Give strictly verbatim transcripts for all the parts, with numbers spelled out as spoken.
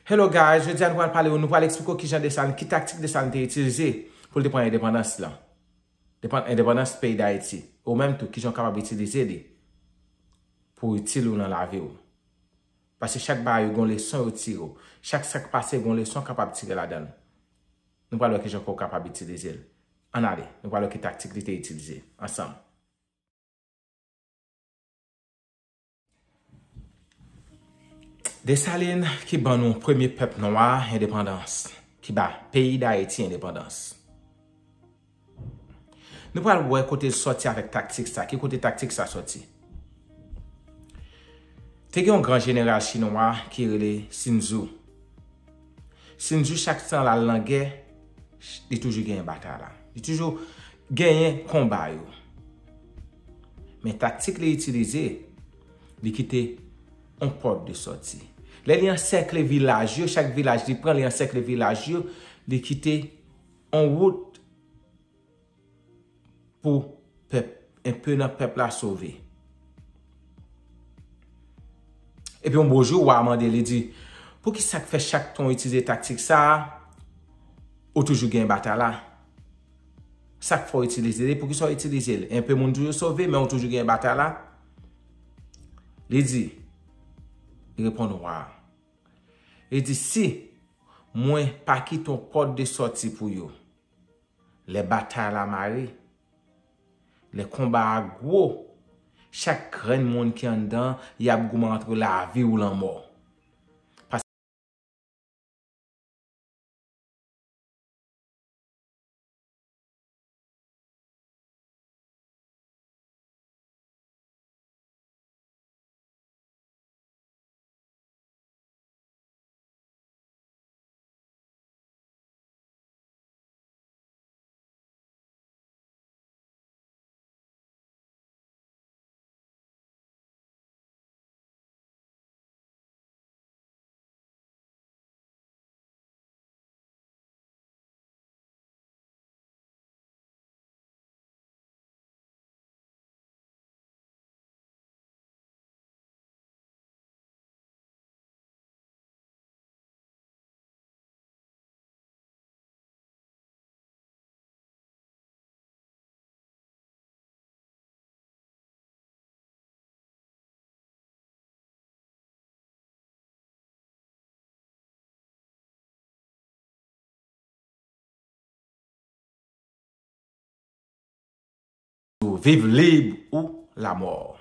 Hello guys, jodi a nou pral pale, nou pral eksplike w kijan Desalin, ki taktik Desalin te itilize pou l te pran endepandans lan. Depan-, endepandans peyi Dayiti. Ou menm tou, kijan w kapab itilize li pou itil ou nan lavi w. Paske chak bagay yo gon leson yo tire w. Chak sa k pase gon leson kapab tire ladan l. Nou pral wè kijan w kapab itilize l. Ann ale, nou pral wè ki taktik li te itilize ansanm. Desalin ki ban nou premye pèp nwa endepandans, ki ba peyi Dayiti endepandans. Nou pral wè kote l sòti avèk taktik sa. Ki kote taktik sa sòti? Te gen yon gran jeneral chinwa ki rele Sun Tzu. Sun Tzu, chak tan l al nan gè, li toujou genyen batay la. Li toujou genyen konba yo. Men taktik li itilize, li kite yon pòt de sòti. Lè li ansèkle vilaj yo, chak vilaj li pran, li ansèkle vilaj yo, li kite yon wout pou pèp, enpe nan pèp la sove. Epi yon bon jou, wa a mande, li di, "Poukisa k fè chak tan w itilize taktik sa a, ou toujou gen batay la? Sa k fè w itilize li? Poukisa w itilize l? Enpe moun toujou sove, men ou toujou gen batay la?" Li di, li reponn wa a. Li di, "Si mwen pa kite yon pòt de sòti pou yo, lè batay la mare, lè konba a gwo, chak grenn moun ki anndan, y ap goumen ant lavi ou lanmò." Viv lib ou lamò.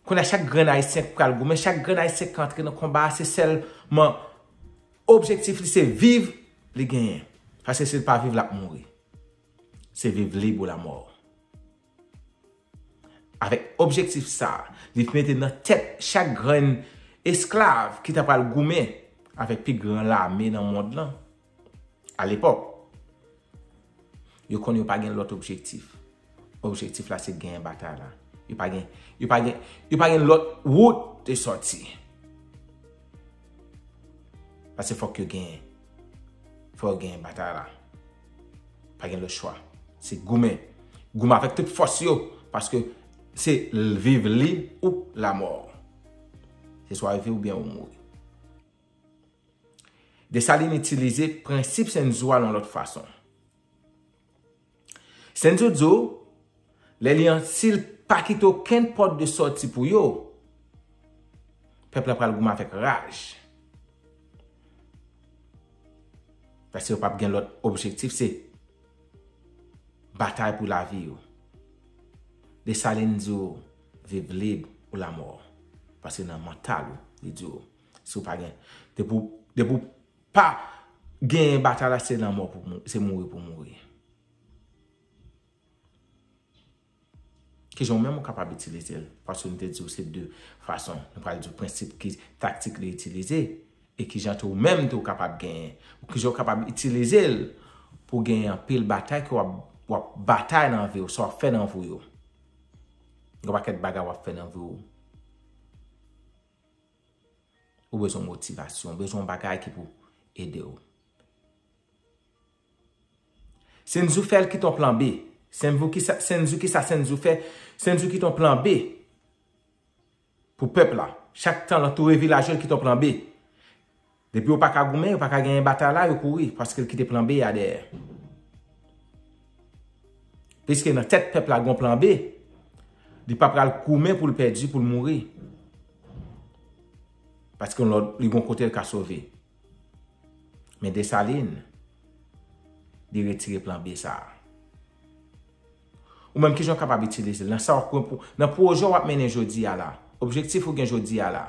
Kounye a, chak grenn Ayisyen k pral goumen, chak grenn Ayisyen k antre nan konba a, se sèlman objektif li, se viv li genyen. Paske si l pa viv, l ap mouri. Se viv lib ou lamò. Avèk objektif sa a, li mete nan tèt chak grenn esklav ki ta pral goumen avèk pi gran lame nan mond lan. Alepòk, yo konn yo pa gen lòt objektif. Objektif la se genyen batay la. Yo pa gen, yo pa gen, yo pa gen lòt wout de sòti. Paske fòk yo genyen. Fòk yo genyen batay la. Pa gen lòt chwa. Se goumen. Goumen avèk tout fòs yo. Paske se l-, viv lib ou lamò. Se swa w viv oubyen ou mouri. Desalin itilize prensip Sun Tzu a yon lòt fason. Sun Tzu di w, lè li an, si l pa kite okenn pòt de sòti pou yo, pèp la pral goumen avèk raj. Paske yo p ap gen lòt objektif, se batay pou lavi yo. Desalin di w, viv lib ou lamò. Paske nan mantal ou, li di w, si w pa gen, depi w, depi w pa gen batay la, se lanmò pou mou-, se mouri pou mouri. Kijan w menm ou kapab itilize l? Paske nou te di w se de fason. Nou pral di w prensip ki, taktik li itilize. E kijan tou ou menm tou ou kapab genyen. Kijan w kapab itilize l pou genyen anpil batay ke w ap, w ap batay nan vi w, sa w ap fè nan vi w yo. Gen yon pakèt bagay w ap fè nan vi w. Ou bezwen motivasyon, ou bezwen yon bagay ki pou ede w. Sun Tzu fè l kite yon plan B. Sun Tzu ki sa, Sun Tzu ki sa Sun Tzu fè? Sun Tzu kite yon plan B pou pèp la. Chak tan l antoure vilaj yo, l kite yon plan B. Depi yo pa ka goumen, yo pa ka genyen batay la, yo kouri, paske l kite plan B a dèyè. Piske nan tèt pèp la gon plan B, li pa pral goumen pou l pèdi, pou l mouri. Paske yon lòt, li gon kote l ka sove. Men Desalin, li retire plan B sa a. Ou menm, kijan w kapab itilize l nan sa w ap, nan pwojè w ap mennen jodi a la, objektif ou gen jodi a la?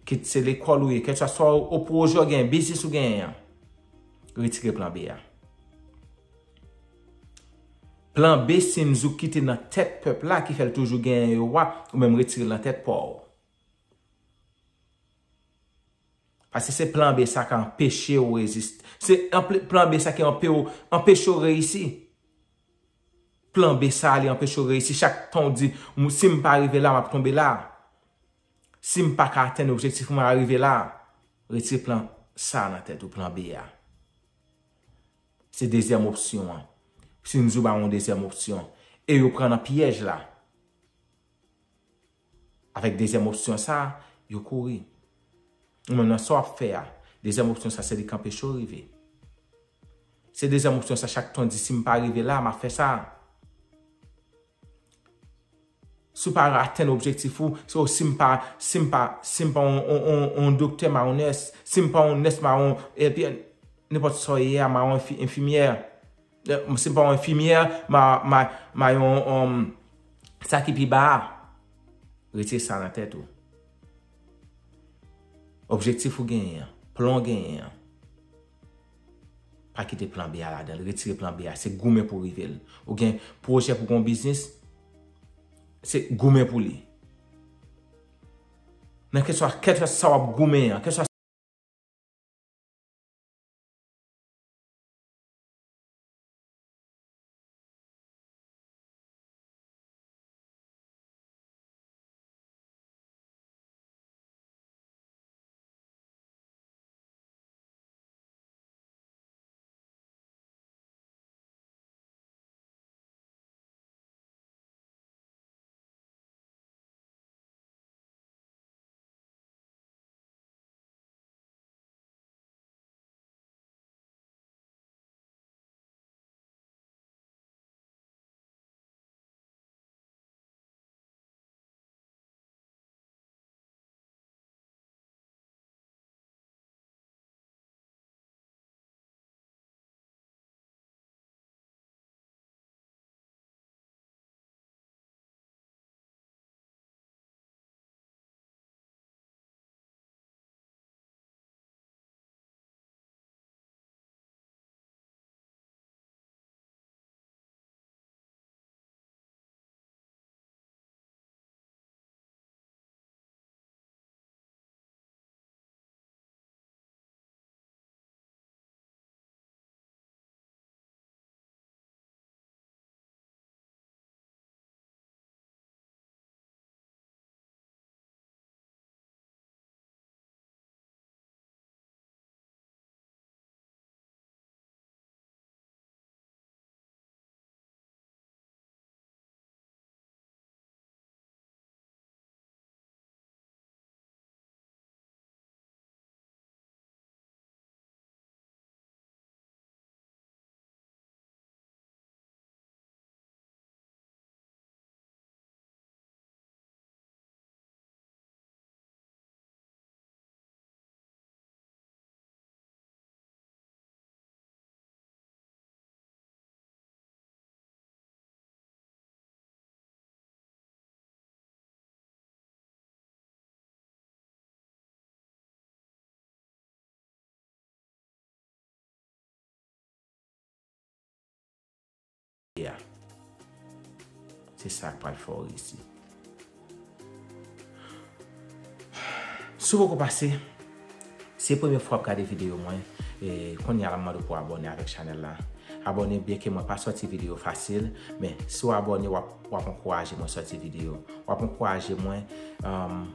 Kit se lekòl ou ye, kèlkeswa o pwojè w gen, biznis ou genyen an, retire plan B a. Plan B, Sinzou kite nan tèt pèp la ki fè l toujou genyen yo wa, ou menm retire l nan tèt pa w. Paske se plan B sa k anpeche w reziste. Se anple-, plan B sa ki anpe w, anpeche w reyisi. Plan B sa li anpeche w reyisi. Chak tan w di, "M-, si m pa rive la, m ap tonbe la. Si m pa ka atenn objektif mwen a rive la," retire plan sa nan tèt ou, plan B a. Se dezyèm opsyon an. Sinzou ba w yon dezyèm opsyon. E yo pran nan pyèj la. Avèk dezyèm opsyon sa, yo kouri. Ou menm nan sa w ap fè a, dezyèm opsyon sa, se li k anpeche w rive. Se dezyèm opsyon sa, chak tan w di, "Si m pa rive la, m ap fè sa." Si w pa atenn objektif ou, se w, "Si m pa, si m pa, si m pa yon, yon, yon, yon doktè, m a yon nès, si m pa yon nès, m a yon, epi nenpòt sa w ye a, m a yon enfi-, enfimyè." Eh, si m pa yon enfimyè, m a, m a, m a yon, um, sa ki pi ba a. Retire sa nan tèt ou. Objektif ou genyen an, plan w genyen an, pa kite plan B a ladan l. Retire plan B a. Se goumen pou w rive l. Ou gen pwojè pou w gen yon biznis, se goumen pou li. Nan kèlkeswa, kèlkeswa sa w ap goumen an, kèlkeswa Yeah. Se sa k pral fè w reyisi. Si w poko pase, se premye fwa w ap gade videyo mwen, e, kounye a la m mande w pou w abòne avèk chanèl la. Abòne, byenke mwen pa sòti videyo fasil, men si w abòne, w ap, w ap ankouraje mwen sòti videyo. W ap ankouraje mwen, um,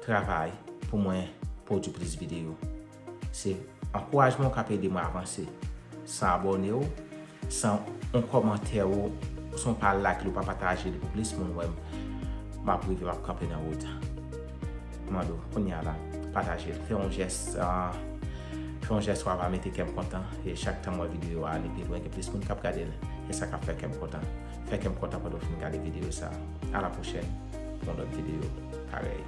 travay pou mwen pwodui plis videyo. Se ankourajman w k ap ede mwen avanse. San abòne w, san yon kòmantè w, san w pa like li, w pa pataje li pou plis moun wè m, m ap rive, m ap kanpe nan wout. Mande w, kounye a la, pataje l. Fè yon jès, ah, fè yon jès, w a va mete kè m kontan. E chak tan m wè videyo a ale pi lwen, gen plis moun k ap gade l. E sa k ap fè kè m kontan. Fè kè m kontan pandan w fin gade videyo sa. A la pwochèn, pou yon lòt videyo parèy.